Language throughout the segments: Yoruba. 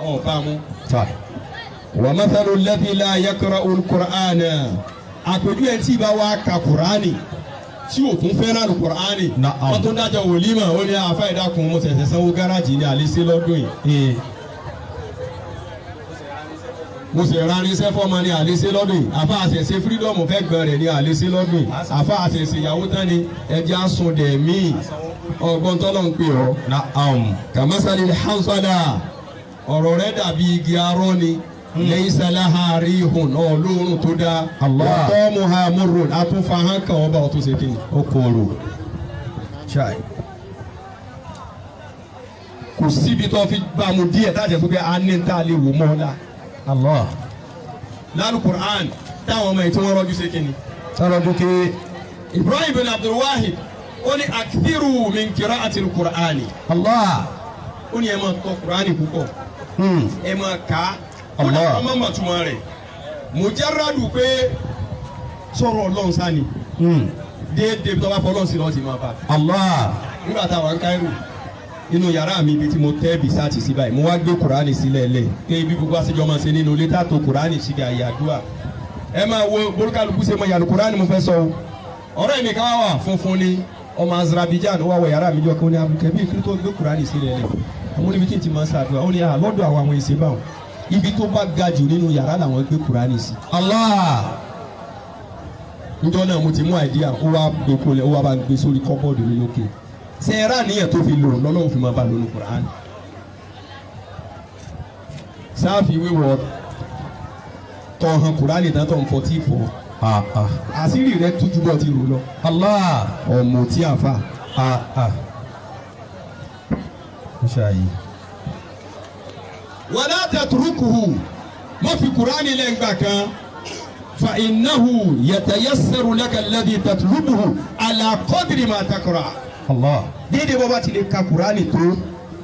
Ọ̀ bá mu. Ta. Wa mathalu alladhi la yaqra'u al-Qur'ana, àpèjú ẹ̀ tí ì bá wá ka Kùránì, tí o tún fẹ́ràn Kùránì. Na'am. Wọ́n tún dájọ́ wòlímọ̀, ó ní àfa ìdákun, mo ṣẹ̀ṣẹ̀ sanwó gáràjì ní àlẹ́sẹ̀ lọ́dún yìí. Mo sì ra irinṣẹ́ fọ́mọ ní àlẹ́sẹ̀ lọ́dún yìí. Àfa àṣẹṣe freedom fẹ́ gbọ́n rẹ̀ ní àlẹ́sẹ̀ lọ́dún yìí. Àfa àṣẹṣe ìyàwó tán ni ẹjẹ́ àsun dẹ̀ míì. Ọgbọ́n tọ́lọ́ ń pè ọ́. Na'am. Kàmásálì hansala, ọ̀rọ̀ rẹ̀ dàbí igi arọ́ ni. Laysa laha rihun, ọlọ́run tó dáa. Allah. Tọ́mù ha murrun, àtúnfàhán kan ọba ọ̀tún ṣe kí. Ó korò. Chai. Kò síbi tó fi bá mu díẹ̀ tá a jẹ́ pé a ní ta lè wò mọ́ ọ́ la. Allah. Lálù Qur'an táwọn ọmọ yìí tí wọ́n rọ́jú ṣe kí ni. Sọ̀rọ̀ dúkẹ́. Ibrahim bin Abdul Wahid, ó ní akthiru min qira'atil Qur'ani. Allah. Ó ní ẹ máa tọ́ Qur'ani púpọ̀. Ẹ máa kà á. Ó ní Allah. àwọn ọmọ màtúmọ̀ rẹ̀. Mujarradu pé sọ̀rọ̀ Ọlọ́run sani. Déédéé bí wọ́n bá fọ Ọlọ́run sí lọ́ọ́ sì máa bá. Allah. Nígbà táwọn ń Cairo, inú yàrá mi, ibi tí mo tẹ́ bisáàtì sí báyìí, mo wá gbé Kùránì sílẹ̀ lẹ̀ pé ibi gbogbo àṣejọ máa ṣe nínú ilé tá a tó Kùránì síbi àyè àdúrà. Ẹ máa wo borúkálukú ṣe mọ yàrá Kùránì. Mo fẹ́ sọ o, ọ̀rẹ́ mi kan wà, funfun ni, ọmọ Azerbaijan. Ó wá wọ yàrá mi jọ kí wọ́n ní abukẹ́ bí kí tó gbé Kùránì sílẹ̀ lẹ̀. Àwọn oníbi tí n ti máa ń ṣàdúrà, ó ní à lọ́dọ̀ àwọn èsè báwọn, ibi tó bá ga jù nínú yàrá làwọn gbé Kùránì sí. Allah. Njọ́ náà mo ti mú idea. Ó wá gbé kolẹ̀, ó wá bá gbé sórí cupboard mi lókè. Ṣe é rà níyẹn tó fi lò lọ́lọ́run fi máa bá lónìí Kùránì sáàfì wíwọ tọ̀hán Kùránì tán tó ń fọtí fọ. Ah ah. Àṣírí rẹ tújú bọ́ ti rò lọ. Allah. Ọmọ tí a fa. Ah ah. Ṣáàyè. Wala tatrukuhu, má fi Kùránì lẹ́ngbà kan. Fa innahu yatayassaru laka alladhi tatlubuhu ala qadri ma taqra. Allah. Déédéé bọ́ bá ti lè ka Kùránì tó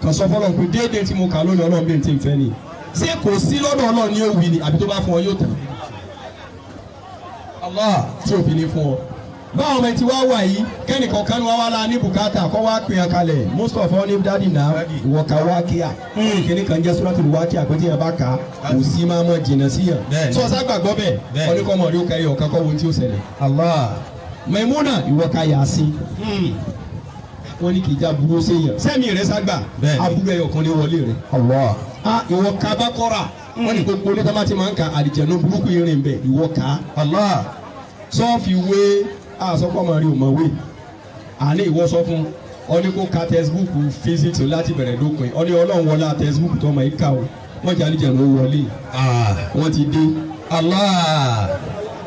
kàn, sọ fọlọ́n pé déédéé tí mo kà lónìí, Ọlọ́run bí n ti ń fẹ́ ni. Ṣé kò sí lọ́dọ̀ Ọlọ́run ní òwì ni, àbí tó bá fún ọ yóò tán? Allah. Tí òfin ní fún ọ. Báwọn ọmọ tí wàá wà yìí, kẹ́nìkan kan wá wá la ní bùkátà kọ́ wá pè é kalẹ̀. Mustapha ní daddy náà, ìwọ ka wákíà kíní kan jẹ́ suratul wákíà, pé tí yẹn bá kà á, kò sí máa mọ jìnnà sí yàn. Bẹ́ẹ̀ni. Sọ sá gbàgbọ́ bẹ́ẹ̀. Bẹ́ẹ̀ni. Ọdún rí ó kẹ́ ọ̀kan kọ́ wo tí ó ṣẹlẹ̀. Allah. Maimuna, ìwọ ka Yasin, wọ́n ní kì í já burú séyàn, sẹ́mi rẹ̀ ságbà. Bẹ́ẹ̀ni. Aburú ẹ̀yọ̀ kan ní wọlé rẹ̀. Allah. Ah, ìwọ ka Baqara, wọ́n ní gbogbo ní tọ́mátì máa ń ka àlìjẹ̀nu burúkú irin bẹ̀, ìwọ ka. Allah. Sọ́ọ̀fì wé àsọpọ̀ máa rí òmò wé àní. Ìwọ sọ fún ọ ní kó ka textbook physics láti bẹ̀rẹ̀ dópin. Ọ ní Ọlọ́run wọlé textbook tó ọmọ yìí ká o, wọ́n jẹ́ àlìjẹ̀nu ó wọlé. Ah. Wọ́n ti dé. Allah.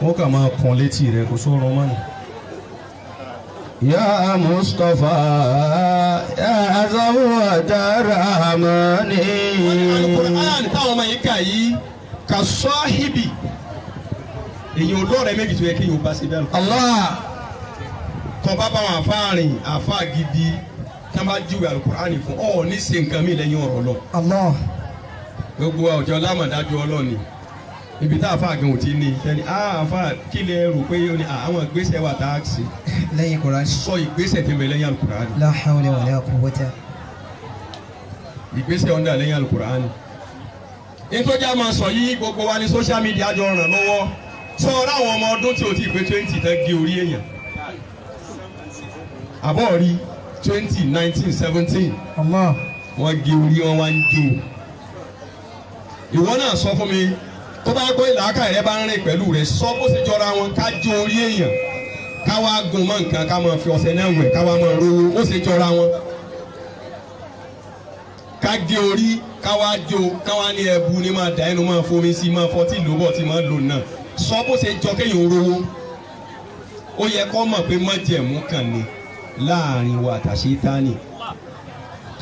Wọ́n kà máa kàn létí rẹ̀, kò sórun mọ́ni. Ya Mustapha, Ya Zawada Rahmani. Alukur'an táwọn ọmọ yìí kà yìí ka sọ́ọ́hìbì, èyí ò lọ́ọ̀rẹ́ méjì tó yẹ kí yóò bá ṣe bẹ́ẹ̀ lọ. Allah. Tọ́ bá bá wọn àfáàrin àfáà gidi tí wọ́n bá júwe alukur'an fún ọ, ní ṣe nǹkan mi lẹ́yìn ọ̀rọ̀ lọ. Allah. Gbogbo ọjọ́ lámọ̀dájú Ọlọ́ọ̀ni, ibi tá àfáà gan ò ti ní sẹ́ni àfáà kí lè rò pé ó ní àwọn ìgbésẹ̀ wà tá a ṣe lẹ́yìn Quran. Sọ ìgbésẹ̀ tí ń bẹ lẹ́yìn alukur'an. La hawla wala quwwata. Ìgbésẹ̀ ọ̀ndà lẹ́yìn alukur'an. Nítorí a máa sọ yìí, gbogbo wa ní social media jọ ràn lọ́wọ́. Sọ ọ̀rọ̀ àwọn ọmọ ọdún tí o ti pé 20 tán gé orí èèyàn, àbọ̀ rí 20, 19, 17. Allah. Wọ́n gé orí wọn wá ń jó. Ìwọ náà sọ fún mi, tó bá gbọ́ ìlàkà rẹ bá ń rìn pẹ̀lú rẹ, sọ bó ṣe jọra wọn ká jó orí èèyàn, ká wá gun mọ́ nǹkan, ká máa fi ọṣẹ náà wẹ̀, ká wá máa rówó, ó ṣe jọra wọn ká gé orí, ká wá jó, ká wá ní ẹbu ní máa dà ẹnu, máa fomi sí, máa fọtí lóbọ̀ tí máa lò náà. Sọ bó ṣe jọ kéèyàn rówó. Ó yẹ kó mọ̀ pé májẹ̀mú kan ni láàrin wa àtàṣetánì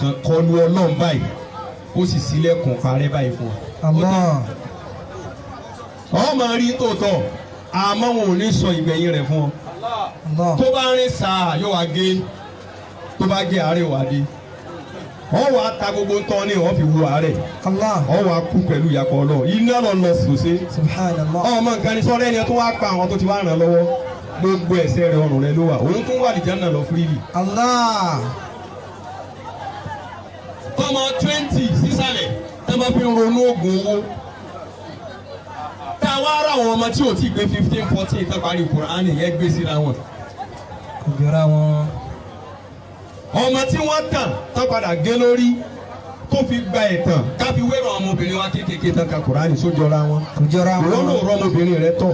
kan kọlu Ọlọ́run báyìí, ó sì sílẹ̀kùn parẹ́ báyìí fún wa. Allah. Ọ máa rí tòótọ́, àmọ́ wọn ò ní sọ ìgbẹ̀yìn rẹ̀ fún ọ. Allah. Tó bá rìn sáà yóò wá gé, tó bá gé, àárẹ̀ wá dé, ọ wàá ta gbogbo ntọ́ ní ọ fi wu àárẹ̀. Allah. Ọ wàá kú pẹ̀lú ìyàpọ̀ ọlọ́ iná lọ lọ sòsé. Subhanallah. Ọmọ nǹkan ní sọ́rọ́ ẹni tó wá pa àwọn tó ti wá ràn lọ́wọ́, gbogbo ẹ̀ṣẹ̀ rẹ̀ ọrùn rẹ̀ ló wà, òun tún wà lìjánà lọ freely. Allah. Tọmọ 20 sísàlẹ̀. Tán bá fi ń ronú oògùn owó. Tá a wá ara àwọn ọmọ tí ò tí ì gbé 15, 14 tán parí Kùránì yẹn, gbé síra wọn. Kò jọra wọn. Ọmọ tí wọ́n tàn tán padà gé lórí tó fi gba ẹ̀tàn, ká fi wérò ọmọbìnrin wa kéékèèké tán ka Kùránì, sójọra wọn? Kò jọra Ìwọ wọn. náà rọ ọmọbìnrin rẹ tọ,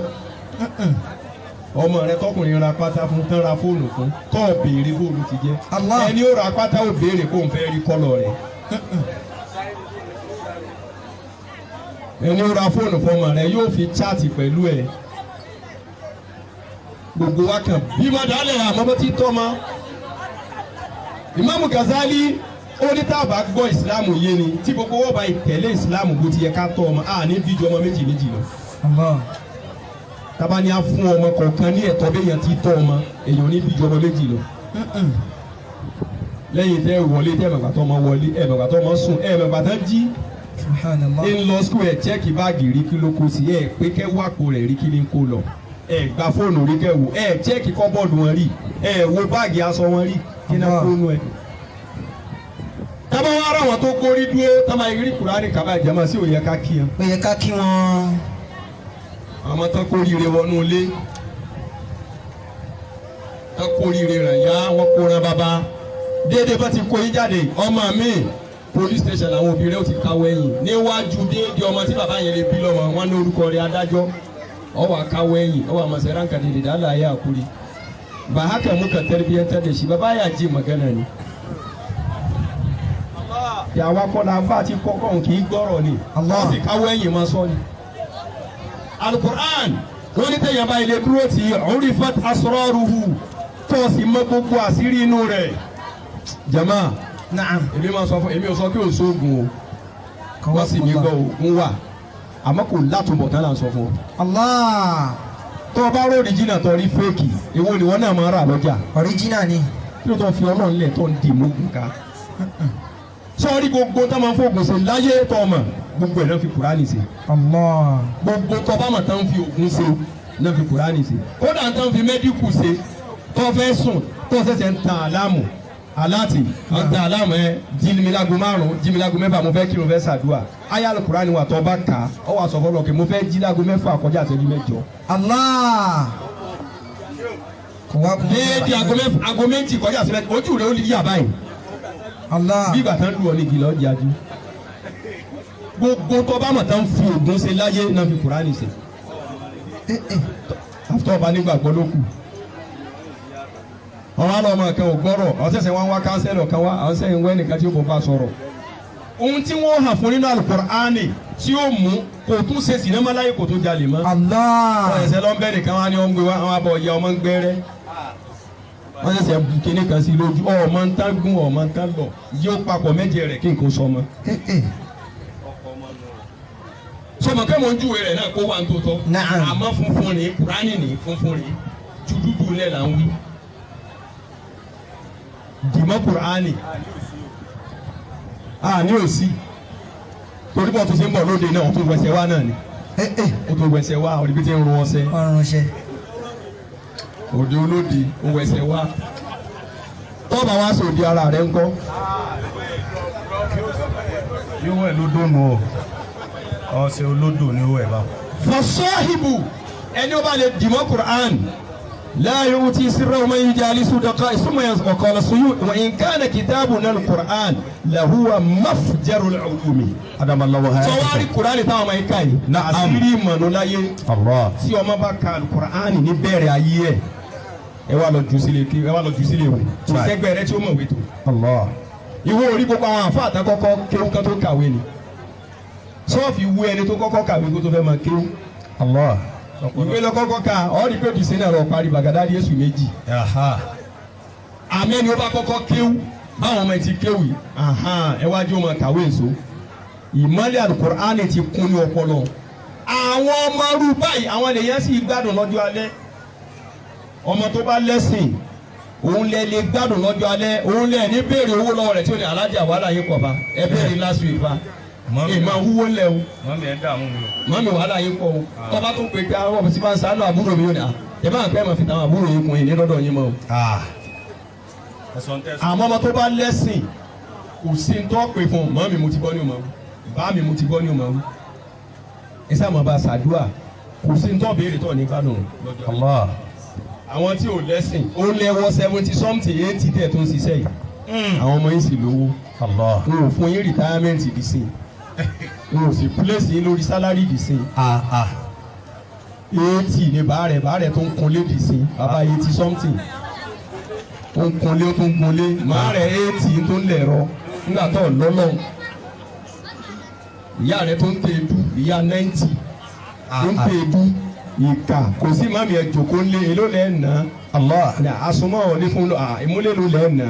ọmọ rẹ tọkùnrin ra pátá fún tán, ra fóònù fún, tọ́ béèrè fóònù ti jẹ́. Allah. Ẹni ó ra pátá ó béèrè kó n fẹ́ rí colour rẹ̀. Ẹni ó ra fóònù fọmọ rẹ yóò fi chat pẹ̀lú ẹ̀. Gbogbo wa kàn bímọ dálẹ̀, àmọ́ bó ti tọ́ ma. Ìmáàmù Gazali ó ní tá a bá gbọ́ ìsìláàmù yé ni, tí gbogbo wọn bá tẹ̀lé ìsìláàmù bó ti yẹ ká tọ́ ọmọ, a ní bíjú ọmọ méjì méjì lọ. Allah. Tábà ní a fún ọmọ kọ̀ọ̀kan ní ẹ̀tọ́ béèyàn ti tọ́ ọmọ, èèyàn ní bíjú ọmọ méjì lọ. Lẹ́yìn tẹ́ wọlé, tẹ́ mọ̀gbà tó ọmọ wọlé, ẹ̀ mọ̀gbà tó ọmọ sùn, ẹ̀ mọ̀gbà tó jí. Subhanallah. Ń lọ school, ẹ̀ check bag rí, kí ló kó sí, ẹ̀ pé kẹ́ wàpò rẹ̀ rí, kí ni kó lọ, ẹ̀ gba fóònù rí kẹ́ wò, ẹ̀ check cupboard wọn rí, ẹ̀ wo báàgì aṣọ wọn rí, kí náà kó nu ẹ̀. Tábà wá ara wọn tó kórí dúró, tábà rí Kùránì kàbá ìjàmá sí, òye ká kí wọn. Ó yẹ ká kí wọn. Àwọn tán kóríire wọnú ilé, tán kóríire rẹ̀ yá wọn kóran bàbá déédéé bá ti kó yín jáde. Ọmọ mi, police station làwọn òbí rẹ̀ ó ti káwọ́ ẹ̀yìn níwájú déédéé ọmọ tí bàbá yẹn lè bí lọ́mọ wọn ní orúkọ rẹ̀. Adájọ́ ọwọ́ akáwọ́ ẹ̀yìn, ọwọ́ àmọ̀sẹ̀ ránkà dédé dàlá ayé àkúrí. Ba haka muka tarbiyyantar da shi ba, baya ji magana ne. Yàwá kọ́ la bá ti kọ́kọ́ òun kì í gbọ́rọ̀ ni. Allah. Wọ́n sì káwọ́ ẹ̀yìn máa sọ ni. Alukur'an wọ́n ní tẹ̀yàn bá ilé dúró tí urifat asraruhu, tó o sì mọ gbogbo àṣírí inú rẹ̀. Jama, Naam. èmi máa sọ fún, èmi ò sọ pé òṣoògùn o, wọ́n sì ní gbọ́, òògùn wà, àmọ́ kò látúbọ̀ tán là ń sọ fún ọ. Allah. Tó o bá róòdì jìnnà tó rí fake, èwo ni wọ́n náà máa rà lọ́jà? Original ni. Kí ló tó fi Ọlọ́run lẹ̀ tó ń dì mú ògùn ká? Sọ́ọ́rí gbogbo tó máa ń fògùn ṣe láyé tó ọmọ, gbogbo ẹ̀ náà fi Kùránì ṣe. Allah. Gbogbo tó bá mọ̀ tán fi ògùn ṣe náà fi Kùránì ṣe. Kódà tán fi medical ṣe. Tó fẹ́ sùn, tó ṣẹ̀ṣẹ̀ ń tan alarm aláàtì ń tan alarm, ẹ jí mi láago 5, jí mi láago 6, mo fẹ́ kí mo fẹ́ ṣàdúrà. Ayé Kùránì wà, tó bá kà á, ọ wà sọ fọlọ́ kí mo fẹ́ jí láago 8:45. Allah. Kò wá kún. Déédéé aago 6, aago 1:35, ojú rẹ̀ ó lè yà báyìí. Allah. Bí ìgbà tán lù ọ ní ìgìlọ̀ jáde. Gbogbo tó bá mọ̀ tán fi ògùn ṣe láyé náà fi Kùránì ṣe. Eh, eh. Àfitọ́ ọba nígbàgbọ́ ló kù. Ọ̀rọ̀ àlọ́ ọmọ kan ò gbọ́rọ̀, àwọn ṣẹ̀ṣẹ̀ wá ń wá counselor kan wá, àwọn sẹ́yìn wẹ́ nìkan tí ó bọ̀ bá sọ̀rọ̀. Ohun tí wọ́n hàn fún nínú Alukur'ani tí ó mú kò tún ṣe sinimá láyé, kò tún jalè mọ́. Allah. Wọ́n ṣẹ̀ṣẹ̀ lọ ń bẹ́ nìkan wá ní wọ́n ń gbé wá, àwọn abọ̀ ọ̀yà ọmọ ń gbẹ́rẹ́. Wọ́n ṣẹ̀ṣẹ̀ bu kinní kan sí lójú, ọmọ ń tán gún, ọmọ ń tán lọ, yóò papọ̀ mẹ́jẹ rẹ̀ kí nǹkan sọ ọmọ. Eh, eh. Sọmọ kẹ́ mọ̀ ń júwe rẹ̀ náà kó wà ń tó tọ́. Naam. Àmọ́ funfun ni Kùránì, ní funfun ni ju dúdú lẹ̀ là ń wí. Dìmọ́ Kùránì a ní òsì, torí bọ́ tó ṣe ń bọ̀ lóde náà, ó tún wẹsẹ̀ wá náà ni. Eh, eh. Ó tún wẹsẹ̀ wá, òdìbí ti ń rún ọsẹ. Ọrùn ṣe. Òde olóde, ó wẹsẹ̀ wá. Tọ́ba wá sòdì ara rẹ̀ ńkọ́? Yóò wẹ̀ lódò nù o, ọṣẹ olódò ni ó wẹ̀ báwọn. Fasọ́hìbù, ẹni ó bá lè dìmọ́ Qur'an la yu'ti sirrahu man yujalisu daqa summa wa qala Suyuti wa in kana kitabuna al-Qur'an lahuwa mafjarul ulumi. Adamallahu hayatakum. Sọwárí Qur'an táwọn ọmọ yìí ká yìí, Na'am. àṣírí ìmọ̀nù láyé. Allah. Tí ọmọ bá ka al-Qur'an ní bẹ̀rẹ̀ ayé ẹ̀, ẹ wá lọ jù sílé kí ẹ wá lọ jù sílé wò, kò sẹ́gbẹ́ rẹ tí ó mọ̀wé tó. Allah. Ìwọ orí gbogbo àwọn àfa àtàkọ́kọ́ kéwú kan tó kàwé ni sọ́ọ̀fì wú, ẹni tó kọ́kọ́ kàwé kó tó fẹ́ máa kéwú. Allah. Ìwé lọ́kọ́kọ́ ká ọ rí pé dìse náà lọ parí Bàgádádì èṣù méjì. Aha. Àmẹ́ni ó bá kọ́kọ́ kéwú, báwọn ọmọ ẹ ti kéwú yìí, ẹ wá jẹ́ ọmọ kàwé èso, ìmọ́lẹ̀ Alukur'ani ti kún ní ọpọlọ àwọn ọmọ rú báyìí, àwọn ènìyàn sì gbádùn lọ́jọ́ alẹ́. Ọmọ tó bá lẹ́sìn, òun lẹ lè gbádùn lọ́jọ́ alẹ́, òun lẹ ní béèrè owó lọ́wọ́ rẹ̀ tí ó ní alájà wàhálà yín pọ̀ bá ẹ béèrè last week fa. Mọ́mí. Ìmọ̀ wúwo ńlẹ̀ o. Mọ́mí ẹ̀ ń dààmú mi o. Mọ́mí, wàhálà yín pọ̀ o. Tọ́ba tó pè pé àwọn ọ̀sìn máa ń sánú àbúrò mi, yóò ní à ẹ bá ń pẹ́ mọ̀ fi tàwọn àbúrò yín kun yín ní lọ́dọ̀ yín mọ́ o. Ẹ̀sán tẹ̀sán. Àmọ́ ọmọ tó bá lẹ́sìn, kò sí ń tọ́ pé fún un, mọ́mí mo ti gbọ́ ní òmò. Bá mi, mo ti gbọ́ ní ọmọ wí. Ẹ sáà máa bá a ṣàdúà. Kò sí ní tó béèrè tó ní gbádùn lọ́jọ́. Allah. Àwọn tí ò lẹ́sìn, ó lẹ́wọ́ 70 something 80 tẹ̀ tó ń ṣiṣẹ́ yìí, àwọn ọmọ yìí sì lówó. Allah. Wọn ò fún yín retirement dì sí, wọn ò sì place yín lórí salary dì sí. Ah ah. 80 ní bàárẹ̀ bàárẹ̀ tó ń kunlé dì sí. Bàbá 80 something tó ń kunlé, tó ń kunlé. Màá rẹ̀ 80 tó ń lẹ̀rọ nígbà tó lọ́lọ́. Ìyá rẹ̀ tó ń tẹ edu, ìyá 90 tó ń tẹ edu. Ìkà kò sí. Màmí ẹ̀ jòkó ńlé, èló lẹ́ẹ̀ ná? Allah. Àsomọ́ ọ̀lẹ́ fún ìmúlẹ̀ ló lẹ́ẹ̀ ná?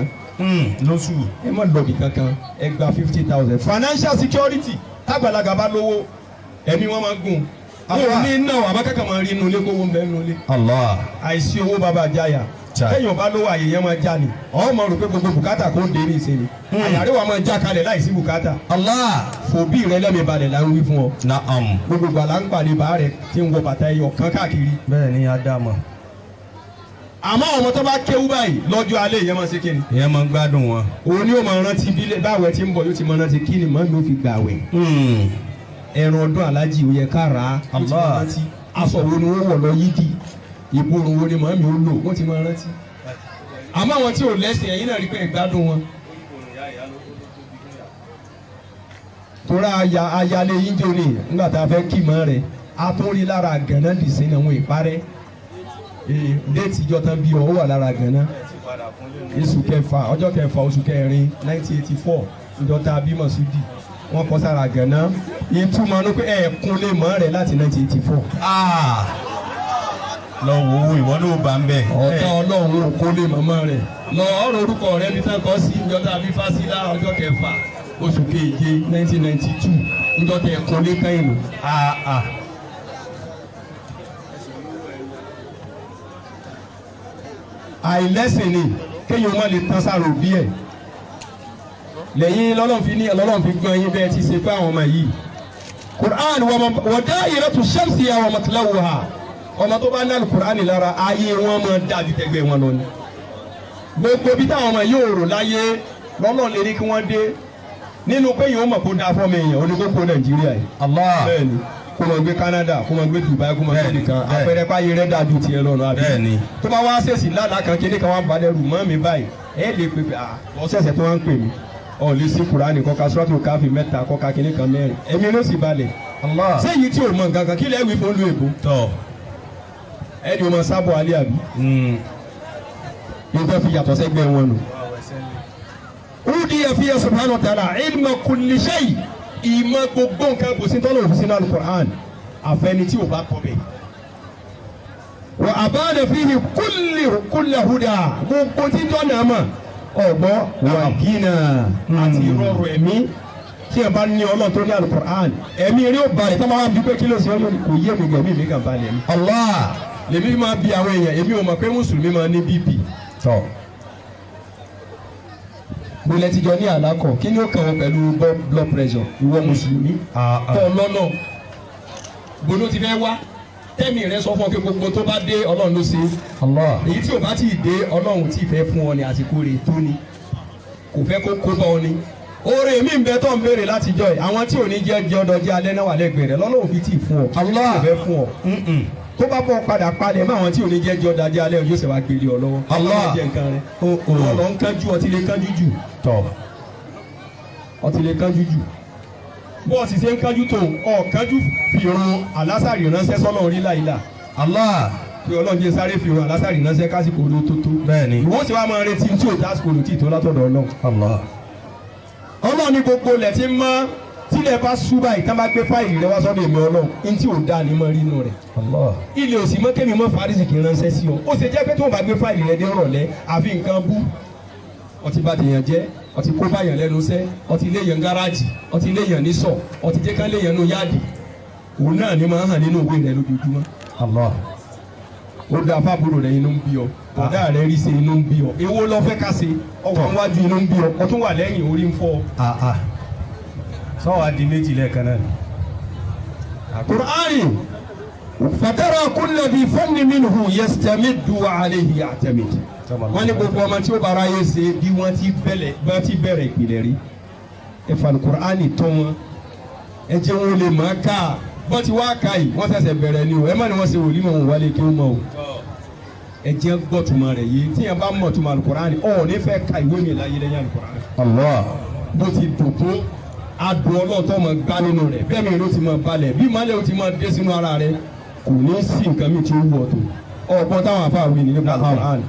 Lóṣù. Ẹ má lọ́ọ̀bì kankan, ẹ gba 50,000. Financial security, tágbàlagbà bá lówó, ẹ̀mí wọn máa gùn. Wọn ò ní náà, àbákẹ́kọ̀ọ́ máa rí inú ilé kówó ń bẹ inú ilé. Allah. Àìsí owó, bàbá àjáyà. Chai. Téèyàn bá lówó, àyè yẹn máa já ni. Ọ̀ máa rò pé gbogbo bùkátà kò ń dé ní ìsinmi, àyàrí wa máa já kalẹ̀ láìsí bùkátà. Allah. Fòbí rẹ lẹ́mìí balẹ̀ là ń wí fún ọ. Naam. Gbogbo gbàlà ń pàdé bàá rẹ tí ń wọ bàtà ẹyọ kan káàkiri. Bẹ́ẹ̀ ni Ádámọ̀. Àmọ́ ọmọ tó bá kéwú báyìí, lọ́jọ́ alẹ́ ìyẹn máa ṣe kí ni? Ìyẹn máa ń gbádùn wọn. Òun ni ó máa rántí bí báwẹ̀ tí ń bọ̀, yóò ti máa rántí kí ni màmí ó fi gbàwẹ̀. Ẹran ọdún alájì, ó yẹ ká rà á. Ó ti máa Allah. rántí aṣọ wo ni wọ́n wọ̀ lọ yídì, ìborùn wo ni màmí ó lò, wọ́n ti máa rántí. Àmọ́ àwọn tí ò lẹ́sìn, ẹ̀yin náà rí pé ìgbádùn wọn. Tora aya ayálé yín jò ní nígbà tá a fẹ́ kí mọ́ rẹ̀, a tún rí lára gànà dìsín náà, wọn ìparẹ́. Ee, date ìjọ tán bí ọ, ó wà lára gànà, oṣù kẹfà, ọjọ́ kẹfà, oṣù kẹrin, 1984, ìjọ tá a bímọ sùdì, wọ́n kọ sára gànà. Ìtumọ̀ ní pé ẹ̀ẹ̀kún lè mọ́ rẹ̀ láti 1984. Ah. Lọ wo owó, ìwọ ló bá ń bẹ̀. Ọ̀tá ọlọ́run ò kó lè mọ́mọ́ rẹ̀ lọ ọ̀rọ̀ orúkọ rẹ̀ bí tán kọ́ sí ìjọ tá a bí fásilà, ọjọ́ kẹfà, oṣù keje, 1992, ìjọ tẹ̀ ẹ̀kún lé kẹ́yìn lò. Ah ah. Àìlẹ́sìn ni kéèyàn má lè tán sára òbí ẹ̀ lẹ́yìn. Lọ́lọ́run fi ní, lọ́lọ́run fi gbọ́n yín bẹ́ẹ̀ ti ṣe fún àwọn ọmọ yìí. Quran wa da'iratu shamsiha wa matlawuha. Ọmọ tó bá ní alukur'an lára, ayé wọn máa dàbí tẹgbẹ́ wọn lọ ni. Gbogbo bí táwọn ọmọ yóò rò láyé, lọ́lọ́run lè ní kí wọ́n dé nínú pé yóò mọ̀ kó dáa fọ́mọ èèyàn oníkókó Nàìjíríà yìí. Allah. Bẹ́ẹ̀ni, kó máa gbé Canada, kó máa gbé Dubai, kó máa gbé Bẹ́ẹ̀ni, nìkan. bẹ́ẹ̀ni. Àpẹẹrẹ páyé rẹ dájú tiẹ̀ lọ́nà àbí? Bẹ́ẹ̀ni. Tó bá wá ṣèṣì lálàá kan, kíní kan wá balẹ̀ rù mọ́ mi báyìí, ẹ lè pè pé ọ̀sẹ̀sẹ̀ tó wá ń pè mí, ọ̀ lè sí Kùránì, kọ́ka sọ́tò káfí mẹ́ta, kọ́ka kíní kan mẹ́rin, ẹ̀mí ló sì balẹ̀. Allah. Sẹ́yìn tí ò mọ nǹkan kan, kí lẹ́ wí fún lu èbó? Tọ́. Ẹni o mọ sábọ̀ alẹ́ àbí ní tó fi yàtọ̀ sẹ́gbẹ́ wọn nù. Udiya fiya subhanahu wa ta'ala ilma kulli shay, ìmọ̀ gbogbo nǹkan, kò sí tọ́lọ̀ òfin sínú alukur'an àfẹni tí o bá kọ́ bẹ́ẹ̀. Wa abana fihi kulli kulla huda, gbogbo tí tọ́ náà mọ̀ ọ̀gbọ́ wà gínà àti rọrùn ẹ̀mí. Tí ẹ bá ní Ọlọ́run tó ní alukur'an, ẹ̀mí rí ó balẹ̀. Tó máa wá bí pé kí ló ṣe ọ́, kò yé mi, gẹ̀mí mi kàn balẹ̀ mi. Allah. Lèmi máa bi àwọn èèyàn, èmi ò mọ̀ pé mùsùlùmí máa ní BP. Tọ́. Mo lẹ ti jọ ní àlákọ̀, kí ni ó kàn wọ́n pẹ̀lú blood pressure? Ìwọ mùsùlùmí Ah, ah. tọ́ lọ́nà gbolo ti fẹ́ wá, tẹ́mi rẹ sọ fún ọ pé gbogbo tó bá dé, Ọlọ́run ló ṣe é. Allah. Èyí tí ò bá tí ì dé, Ọlọ́run tí ì fẹ́ fún ọ ní, àsìkò rẹ̀ tó ni, kò fẹ́ kó kó bá ọ ni. Oore mi ń bẹ tó ń béèrè láti jọ ẹ, àwọn tí ò ní jẹ́ jẹ́ ọdọ jẹ́ alẹ́ náà wà lẹ́gbẹ̀ẹ́ rẹ, lọ́lọ́run fi tí ì fún ọ. Allah. Kò fẹ́ fún ọ. Tó bá bọ́ padà palẹ̀ mọ́ àwọn tí ò ní jẹ́ jẹ́ ọdọ jẹ́ alẹ́, yóò ṣe wá gbélé ọ lọ́wọ́. Allah. Má jẹ nǹkan rẹ. Oh, oh. Ọlọ́ ń kánjú, ọtí lè kánjú jù. Tọ́. Ọtí lè kánjú jù. Bó o sì ṣe ń kánjú tó, ọ kánjú fi irun alásàrì ránṣẹ́ sọ́lọ́ orí láìla. Allah. Pé Ọlọ́run jẹ́ sáré fi irun alásàrì ránṣẹ́ kásìkò ló tó tó. Bẹ́ẹ̀ni. Ìwọ́n sì wá máa retí tí ò dásìkò lò tí ì tó látọ̀dọ̀ Ọlọ́run. Allah. Ọlọ́run ní gbogbo ilẹ̀ tí ń mọ́, tílẹ̀ bá sú báyìí, tá bá gbé fáìlì rẹ wá sọ́dọ̀ èmi Ọlọ́run, ní tí ò dáa ní mọ́ rí inú rẹ̀. Allah. Ilé òsì mọ́ kémi mọ́ fàrísì kì í ránṣẹ́ sí ọ. Ó ṣe jẹ́ pé tí wọ́n bá gbé fáìlì rẹ dé rọ̀lẹ́, àfi nǹkan bú. Ọtí bá tèèyàn jẹ́, ọtí kó báyàn lẹ́nu iṣẹ́, ọtí léèyàn gáràjì, ọtí léèyàn nísọ̀, ọtí jẹ́ kán léèyàn nù yáàdì. Òun náà ni máa ń hàn nínú òwe rẹ lójoojúmọ́. Allah. Ó da fábúrò rẹ, inú ń bí ọ. Bọ̀dá rẹ rí ṣe, inú ń bí ọ. Èwo lọ fẹ́ ká ṣe? Ọwọ́ níwájú, inú ń bí ọ. Ọtún wà lẹ́yìn, orí ń fọ́ ọ. Ah ah. Sọ́wọ́ adi méjì lẹ́ẹ̀kan náà ni. Qur'ani fatara kulla bi fanni minhu yastamiddu wa alayhi ya'tamid. Wọ́n ní gbogbo ọmọ tí ó bára yé ṣe bí wọ́n ti bẹ̀rẹ̀, bí wọ́n ti bẹ̀rẹ̀ ìpìlẹ̀ rí, ẹ̀fà Qur'ani tó wọn. Ẹ jẹ́ wọn lè mọ̀ ká. Bọ́n ti wá ka yìí, wọ́n ṣẹ̀ṣẹ̀ bẹ̀rẹ̀ ni o. Ẹ má ní wọ́n ṣe wòlímọ̀ wọn wálé kí ó mọ̀ o. Ẹ jẹ́ gbọ́ tuma rẹ̀ yìí. Tíyẹn bá mọ̀ tuma Alukurani, ọ̀ ní fẹ́ ka ìwé mi láyé lẹ́yìn Alukurani. Allah. Bó ti dùn tó, adùn ọlọ́ọ̀tọ́ máa gbá nínú rẹ̀, bẹ́ẹ̀ mi ló ti máa balẹ̀, bí malẹ̀ ó ti máa dé sínú ara rẹ̀, kò ní sí nǹkan mi tí ó wù ọ́ tó. Ọ̀pọ̀ táwọn afa wí ní nípa Alukurani.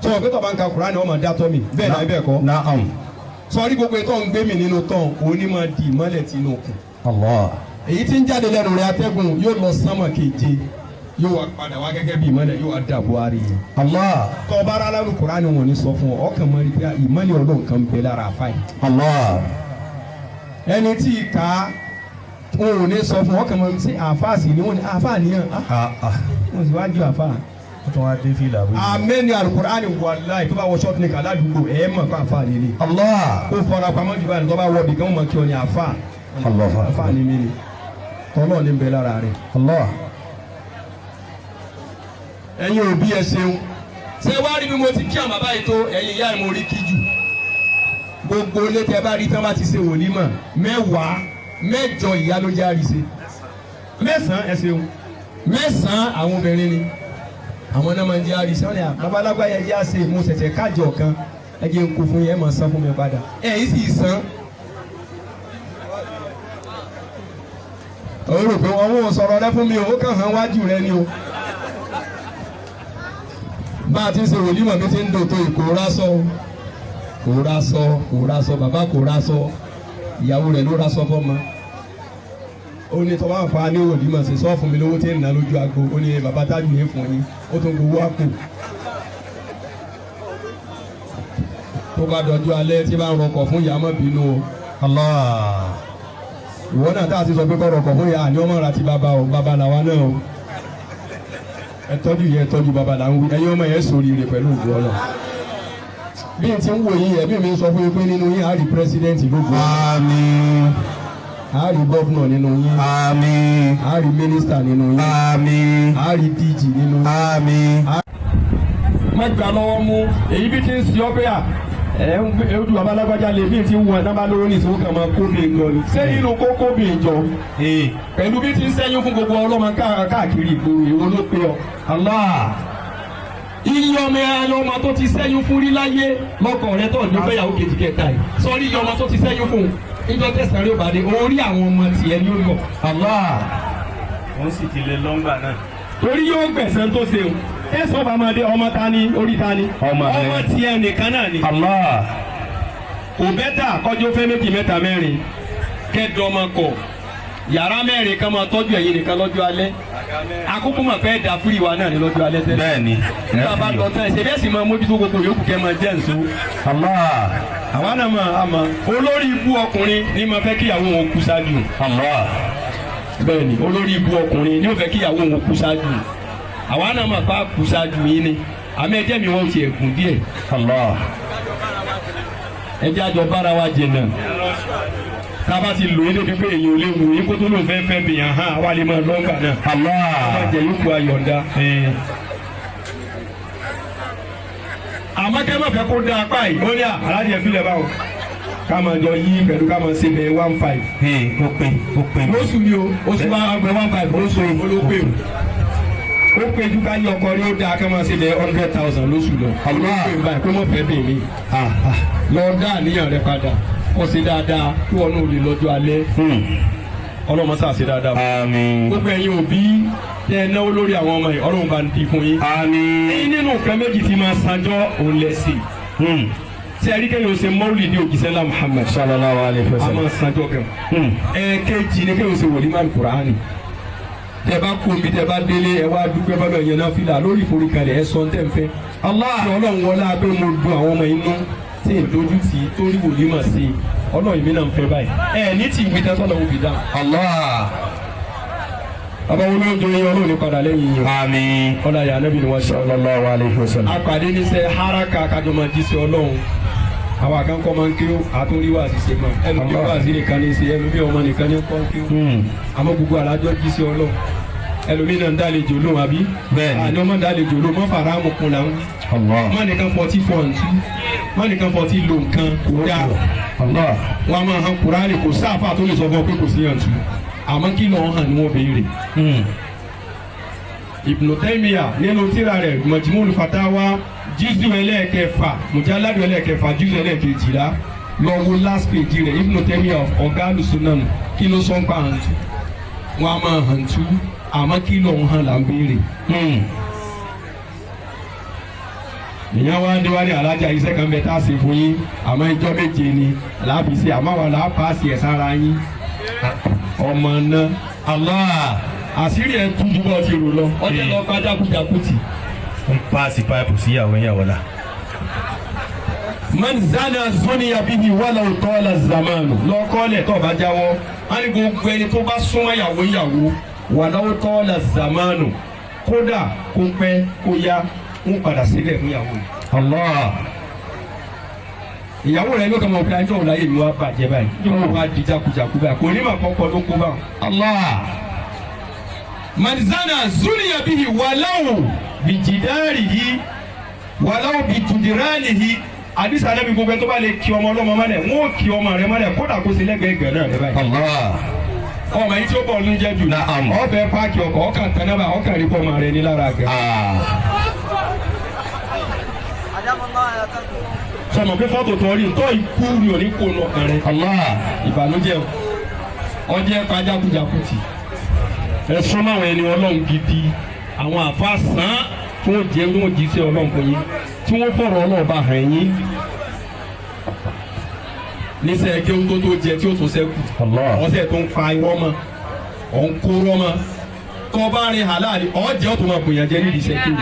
Tí wọn kẹ́tọ̀ bá ń ka Kurani, wọ́n máa dá tọ́ mi bẹ́ẹ̀ náà bẹ́ẹ̀ kọ́. Naam. Sọrí gbogbo ètò ń gbé mi nínú tán, òní máa di ìmọ́lẹ̀ tí inú kù. Allah. Èyí tí ń jáde lẹ́nu rẹ̀, atẹ́gùn yóò lọ sánmọ̀ keje, yóò wá padà wá gẹ́gẹ́ bí ìmọ́lẹ̀, yóò wá dàbò ari yẹn. Allah. Tọ́ bá rárá lu Kùránì, wọn ò ní sọ fún ọ, ọkàn mọ́ rí pé ìmọ́lẹ̀ Ọlọ́run kan bẹ lára àfa yìí. Allah. Ẹni tí ì ká, wọn ò ní sọ fún ọ, ọkàn mọ́ sí àfa sì ni wọn ní àfa nìyẹn. Ah ah. Wọn sì wá ju àfa. Ó tún wá dé fìlà bó. Amẹ́ni Alukur'ani, wàláhì, tó bá wọ ṣọ́ọ̀tì ní kàládùúgbò ẹ̀ mọ̀ kó àfa nílé. Allah. Kó fọra pamọ́ jù báyìí, tó bá wọ bìkan, wọn mọ̀ kí ọ ní àfa. Allah. Àfa ni mí ni tọ́lọ́ ní bẹ lára rẹ̀. Allah. Ẹ̀yin òbí, ẹ ṣeun. Ṣé wàá rí bí mo ti kí àwọn bàbá yìí tó, ẹ̀yin ìyá ẹ̀ mo rí kí jù. Gbogbo ilé tẹ bá rí tán bá ti ṣe wòlímọ̀ 10, 8 ìyá ló jẹ́ àríṣe. 9, ẹ ṣeun, 9 àwọn obìnrin ni, àwọn náà máa ń jẹ́ àríṣe. Wọn ni babalágbá yẹn jẹ́ àṣe, mo ṣẹ̀ṣẹ̀ kájọ kan, ẹ jẹ́ n kó fún yẹn, ẹ máa san fún mi padà. Ẹ yìí sì san. Ó rò pé wọn ò sọ̀rọ̀ rẹ fún mi o, ó kàn hàn wájú rẹ ni o. Bá a ti ń ṣe wòlímọ̀ mi ti ń dòtò, kò rásọ, kò rásọ, kò rásọ, bàbá kò rásọ, ìyàwó rẹ̀ ló rásọ fọ́mọ. Ó ní tọ́wọ́ àǹfààní wòlímọ̀ ṣe sọ́ fún mi lówó tí ń ná lójú agbo. Ó ní bàbá tájú yẹn fún yín, ó tún gbowó àpò. Tó bá dọjú alẹ́ tí bá ń rọkọ̀ fún ìyá, má bínú o. Allah. Ìwọ náà tá a ti sọ pé kọ́ rọkọ̀ fún ìyá, àní ọmọ rà ti bàbá o, bàbá làwa náà o. Ẹ tọ́jú yẹn, ẹ tọ́jú bàbá là ń wí. Ẹ̀yin ọmọ yẹn sórí rẹ̀ pẹ̀lú ògùn ọlọ. Bí n ti ń wò yín, ẹ̀mí mi ń sọ fún yín pé nínú yín, á rí president lógo. Àmín. Á rí governor nínú yín. Àmín. Á rí mínísítà nínú yín. Àmín. Á rí DG nínú yín. Àmín. Má gbà lọ́wọ́ mú èyí bí ti ń si ọ́ pé à ẹ̀ ń gbé ojú bàbá alágbájá lè bí ti ń wọ ẹ̀ náà bá lówó ní ìṣòwò kan máa kó bí jọ ni. Ṣé inú kó kó bí jọ pẹ̀lú bí ti ń sẹ́yìn fún gbogbo ọlọ́mọ káàkiri ìgboro, ìwo ló pé ọ? Allah. Iye ọmọ ẹ ọmọ tó ti sẹ́yìn fún rí láyé lọ́kọ̀ rẹ tó ní fẹ́yàwó kejì kẹta yìí, sọrí iye ọmọ tó ti sẹ́yìn fún ìjọ tẹ̀sán rí òbàdé orí àwọn ọmọ tiẹ̀ ní ó lọ. Allah. Òun sì ti lé lọ́ngbà náà. Torí yóò gbẹ̀sán tó ṣe o, tẹ̀sán bá máa dé, ọmọ ta ni orí ta ni? Ọmọ rẹ. Ọmọ tiẹ̀ nìkan náà ni. Allah. Kò bẹ́tà kọjú fẹ́ méjì, mẹ́ta, mẹ́rin, kẹ́dọ̀ ọmọ kọ̀ yàrá mẹ́rin kan máa tọ́jú ẹ̀yin nìkan lọ́jọ́ alẹ́. Àkókò mọ̀ fẹ́ da fúri wa náà ní lọ́jọ́ alẹ́ tẹ́lẹ̀. Bẹ́ẹ̀ni. Nígbà bá lọ tán, ẹ̀ṣẹ̀ bẹ́ẹ̀ sì máa mójútó gbogbo yòókù kẹ́ máa jẹ́ ǹso. Allah. Àwa náà máa àmọ́ olórí ibú ọkùnrin ní máa fẹ́ kíyàwó wọn kú ṣáájú. Allah. Bẹ́ẹ̀ni, olórí ibú ọkùnrin ní ó fẹ́ kíyàwó wọn kú ṣáájú. Àwa náà máa pa kú ṣáájú yín ni, àmọ́ ẹjẹ́ mi wọ́n ti ẹ̀gùn díẹ̀. Allah. Ẹjẹ́ àjọ bára wa jìnnà. Tába ti lò ó débi pé èyàn ò lè wù yín kó tó lóun fẹ́ fẹ́ bìyàn hàn, àwa lè máa lọ́ngà náà. Allah. Má jẹ yòókù ayọ̀ǹda. Àmọ́ kẹ́ má fẹ́ kó dá apá yìí, ó ní à aláàjì ẹ̀ fílẹ̀ báwo ká máa jọ yí pẹ̀lú ká máa ṣe bẹ́ẹ̀ 1,5. Ee, ó pé, ó pé. Lóṣù ni o, oṣù bá gbẹ 1,5 lóṣù, olópè o, ó pé ju ká yí ọkọ rí ó dáa ká máa ṣe bẹ́ẹ̀ 100,000 lóṣù lọ. Allah. Olópè báyìí pé mọ̀ fẹ́ bèè mi. Lọ dá àníyàn rẹ padà, kó ṣe dáadáa kí wọn náà lè lọ́jọ́ alẹ́. Ọlọ́mọ sáà ṣe dáadáa. Àmín. Gbogbo ẹ̀yin òbí tẹ́ ẹ náwó lórí àwọn ọmọ yìí, Ọlọ́run bá ń di fún yín. Àmín. Ẹ̀yin nínú nǹkan méjì tí máa sanjọ́ òun lẹ́sìn. Tí ẹ rí kéèyàn ṣe mọ́wùlì ní ògìsẹ́lá Muhammad, Sallallahu alayhi wa a sallam. máa sanjọ́ gan. Ẹ̀ẹ̀kejì ni kéèyàn ṣe wòlímọ̀ Kùránì. Tẹ́ bá kú omi, tẹ́ bá délé, ẹ wá dúpẹ́ bọ́dọ̀ yẹn náà fìlà lórí ìforíkalẹ̀, ẹ sọ tẹ́ ń fẹ́. Allah. Tí Ọlọ́run wọlé abẹ́ mo dùn àwọn ọmọ inú tí ìdójú tì í torí wòlímọ̀ sí i, Ọlọ́run mi náà ń fẹ́ báyìí. Ẹ ní tí ìwé tẹ́tọ́ lọ́wọ́ fi dáhùn. Allah. Bàbá wọn ló ń jọ yín, Ọlọ́run ní padà lẹ́yìn yín. Àmín. Ọlá yà Ànábì ni wọ́n ṣe. Sallallahu alayhi wa sallam. Apàdé níṣẹ́ haraka kájọ máa jí sí Ọlọ́run. Àwọn àkànkọ́ máa ń kí ó àtúndí wà sí ṣe mọ́ ẹnu bí wà sí nìkan ní ṣe ẹnu bí ọmọ nìkan ní kọ́ kí ó, àmọ́ gbogbo àlájọ jí sí Ọlọ́run. Ẹlòmíràn ń dálejò lóhùn, àbí? Bẹ́ẹ̀ni. Àní ọmọ ń dálejò lóhùn, mọ́ fàrámù kun là ń wí. Allah. Má nìkan fọtí fọ̀ǹtú, má nìkan fọtí lo nǹkan kò dáa. Allah. Wọn a máa han Kùránì, kò sáfà tó lè sọ fún ọ pé kò sí hàn tú, àmọ́ kí lọ́ọ́ hàn ni wọ́n béèrè. Ibn Taymiyyah nínú tírà rẹ̀ Majmu'ul Fatawa, júzù ẹlẹ́ẹ̀kẹfà, mujalladu ẹlẹ́ẹ̀kẹfà, júzù ẹlẹ́ẹ̀kejìlá, lọ wo last page rẹ̀. Ibn Taymiyyah, ọ̀gá alùsùnà, kí ló sọ ń pa hàn tú? Wọn a máa hàn tú, àmọ́ kí lọ́ọ́ hàn là ń béèrè. Ìyẹn wá ní wá ní alájà, iṣẹ́ kan bẹ tá a ṣe fún yín, àmọ́ ìjọ 7 ni làáfi ṣe, àmọ́ wà láà paasi ẹ̀ sára yín. Ọmọ náà. Allah. Àṣírí ẹ̀ tú ju bọ́ ti rò lọ, ọjọ́ lọ bá jákujàku tì. Ń paasi páìpù síyàwó yàwó la. Man zana zuniya bihi walaw tala zamanu. Lọ́kọ́lẹ̀ tó bá jáwọ́, wọ́n ní gbogbo ẹni tó bá súnmọ́ ìyàwó ìyàwó, walaw tala zamanu, kódà kó pẹ́ kó yá, ń padà sílẹ̀ fún ìyàwó rẹ̀. Allah. Ìyàwó rẹ̀ ló kàn mọ̀ pé ajọ́ òun láyé mi wá bàjẹ́ báyìí, yóò wá di jákujàku báyìí, kò ní mà kọ́kọ́ ló kó bá wọn. Allah. Man zana zuniya bihi walaw bijidarihi walaw bijudiranihi. Àdìsá lẹ́bi, gbogbo ẹ tó bá lè kí ọmọ ọlọ́mọ mọ́lẹ̀, wọ́n ó kí ọmọ rẹ mọ́lẹ̀, kódà kó sí lẹ́gbẹ̀ẹ́ gẹ̀ náà rẹ báyìí. Allah. Ọmọ yìí tí ó bọ̀ ní jẹ́ jù. Na'am. Ọbẹ̀ páàkì ọkọ̀, ọkàn tán náà, ọkàn rí pọ̀ ọmọ rẹ ní lára gẹ̀. Ah. Sọmọ pé fọ́tò tó rí tó ikú ni ò ní kó nu ọkàn rẹ. Allah. Ìbànújẹ́ o, ọjẹ́ pàjákujàku tì. Ẹ súnmọ́ àwọn ẹni Ọlọ́run gidi, àwọn àfa sàn tí wọ́n jẹ́, wọ́n jí sí Ọlọ́run fún yín, tí wọ́n fọ̀rọ̀ Ọlọ́run bá hàn yín níṣẹ́ kí ó tó jẹ tí ó tún sẹ́kù. Allah. Ọ̀sẹ̀ tó ń fa irọ́ mọ́, ọ̀ ń kóró mọ́, tó bá rin halali, ọ̀jẹ̀ ó tún máa bòyàn jẹ nídìí iṣẹ́ kéwì,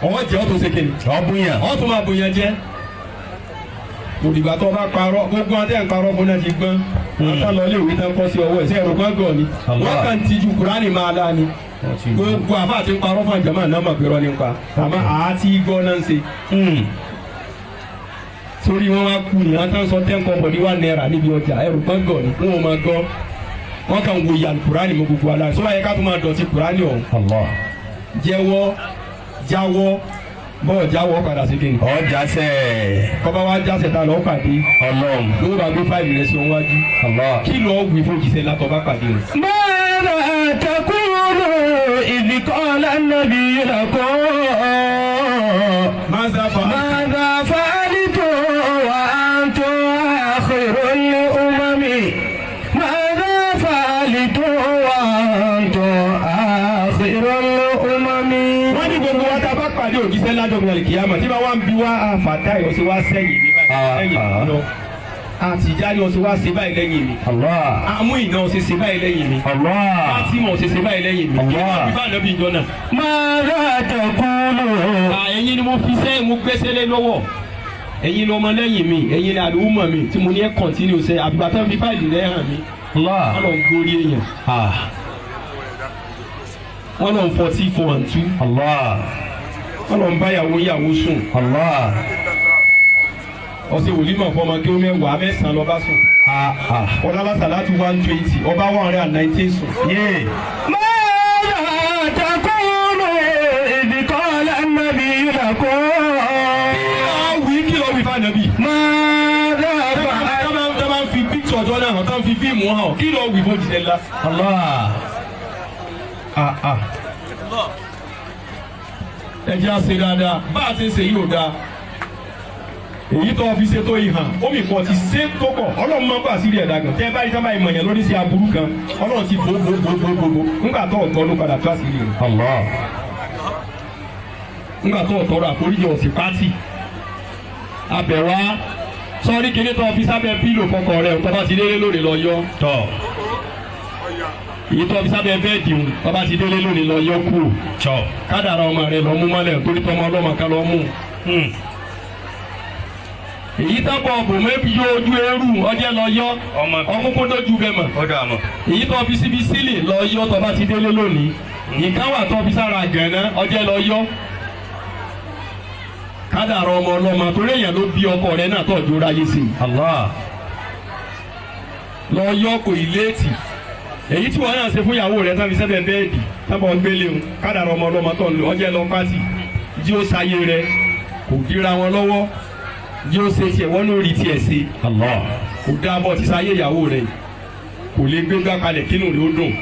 ọ̀jẹ̀ ó tún ṣe kéwì, Ọ̀bùnyàn. ọ̀ tún máa bòyàn jẹ. Òdìgbà tó bá parọ́, gbogbo àti ẹ̀ ń parọ́ fún náà ti gbọ́n wọ́n lọ ilé ìwé tán kọ́ sí ọwọ́ ẹ̀ sí ẹ̀rọ gbọ́ngàn ni. Allah. Wọ́n kàn ti ju Kúránì máa lá ni. Gbogbo àfa àti ń parọ́ fún àjàmọ́ náà mọ̀ pé rọ́ nípa, àmọ́ àti gbọ́ náà ń ṣe sórí wọn wá kú ni. Wọn kàn sọ 10 kọ́bọ̀ ní ₦1 níbi ọjà, ẹrù gbọ́ngàn ni wọn ò máa gbọ́. Wọn kàn wo ìyàlú Kúránì mọ́ gbogbo aláì sọ́wọ́ yẹ ká tó máa dọ̀tí Kúránì ọ̀hún. Allah. Jẹ́wọ́, jáwọ́, bọ́ọ̀ jáwọ́, padà sí kí ni. Ọjà sẹ́. Kọ́ba wa jásẹ̀ ta lọ́ọ́ pàdé. Ọlọ́run. Lówó bá gbé fáìlì rẹ̀ sí wọn wájú. Allah. Kí lọ́ọ́ wí fún òjìṣẹ́ látọ̀ bá pàdé rẹ̀? ماذا تقول إذ قال النبي لكم؟ Máa fa. ماذا فعلتم وأنتم آخر الأمم؟ ماذا فعلتم وأنتم آخر الأمم؟ Wọ́n ní gbogbo wa tá a bá pàdé òjíṣẹ́ lájọ́ mi àlìkìyàmọ̀ tí bá wá ń bi wá, àfàtà ìwọ̀sí wá sẹ́yìn mi báyìí lẹ́yìn mi lọ, àtìjáde ọ̀sẹ̀ wá ṣe báyìí lẹ́yìn mi. Allah. Àmú ìná ọ̀sẹ̀ ṣe báyìí lẹ́yìn mi. Allah. Fátímọ̀ ọ̀sẹ̀ ṣe báyìí lẹ́yìn mi. Allah. Kí ló ń bí ìjọ náà? ماذا تقول؟ Ẹ̀yin ni mo fi sẹ́, mo gbẹ́sẹ̀ lé lọ́wọ́. Ẹ̀yin ni ọmọ lẹ́yìn mi, ẹ̀yin ni àlùmọ̀ mi tí mo ní ẹ̀ continue sẹ́, àbígbà tó fi fáìlì rẹ̀ hàn mí. Allah. Wọ́n lọ ń gorí èèyàn. Ah. Wọ́n lọ ń fọtí fọ àǹtú. Allah. Wọ́n lọ ń bá yàwó yàwó sùn. Allah. Ọ̀sẹ̀ wòlímọ̀ fọmọ kí ó mẹ́wàá, mẹ́sàn-án lọ bá sùn. Ah ah. Ọ̀làlá sàlátù 120, ọba 119 sùn. Yeah. ماذا تقول إذ قال النبي لكم؟ Wí kí lọ wí fún ànábì. ماذا فعل؟ Tá bá ń fi picture ọjọ́ náà hàn, tá ń fi fíìmù hàn, kí lọ wí fún òjìṣẹ́ ńlá? Allah. Ah ah. Ẹ jẹ́ àṣẹ dáadáa, bá a ti ń ṣe yìí ò dáa. Èyí tó fi ṣe tó yìí hàn, omi kan ti ṣe tó pọ̀, Ọlọ́run máa ń bà sí rí ẹ̀dá gan. Tẹ́ ẹ báyìí sábà ìmọ̀ yẹn lórí sí aburú kan, Ọlọ́run ti bò bò bò bò bò bò. Ńgbà tó ọ̀tọ́ ló padà tó àṣírí rẹ̀. Allah. Ńgbà tó ọ̀tọ́ rẹ̀ àforíjì ọ̀sìn pátì. Abẹ̀wá sọ́ọ́rí kìíní tó fi sábẹ́ pillow fọkọ rẹ̀, tó bá ti délé lónìí lọ yọ. Tọ́. Èyí tó fi sábẹ́ bẹ́ẹ̀dì ń, tó bá ti délé lónìí lọ yọ kúrò. Tọ́. Kádàrá ọmọ rẹ̀ lọ mú mọ́lẹ̀, torí tọmọ ọlọ́mọ ká lọ mú. Èyí tábọ̀ bò mẹ́bí yóò ojú eérú ọjẹ́ lọ yọ. Ọmọ ọmú kó dójú bẹ́ẹ̀ mọ̀. Ó dà mọ̀. Èyí tó fi síbi sílì lọ yọ tó bá ti délé lónìí. Nǹkan wà tó fi sára gànà, ọjẹ́ lọ yọ. Kádàrá ọmọ ọlọ́mọ, torí èèyàn ló bí ọkọ rẹ̀ náà tọ́jú ráyé sí i. Allah. Lọ yọ, kò ì léètì. Èyí tí wọn náà ṣe fún ìyàwó rẹ tán fi sẹ́bẹ̀ bẹ́ẹ̀dì tábọ̀ gbélé o, kádàrá ọmọ ọlọ́mọ tó ń lò ọjẹ́ lọ pàṣì jí ó sáyé rẹ kò dira wọn lọ́wọ́, jí ó ṣe tiẹ̀ wọ́n ló rí tiẹ̀ ṣe. Allah. Kò dáa bọ́ ti sáyé ìyàwó rẹ kò lè gbé gbá kalẹ̀ kínú rẹ ó dùn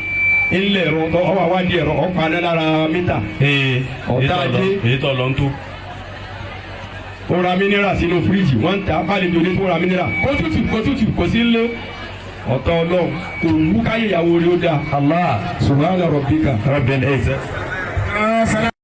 ńlẹ̀ ẹ̀rọ ọwọ́ àwádìí ẹ̀rọ ọ̀pá lára mítà. Ee. Ọ̀tá ajé. Èyí tó lọ ń tó. Ó ra mineral sínú fíríjì, wọ́n ń ta báyìí tó kó ra mineral kó tútù, kó tútù, kò sí nlé. Ọ̀tọ̀ Ọlọ́run kò wú káyé ìyàwó rẹ ó dáa. Allah. Subhana rabbika. Rabbil izzah.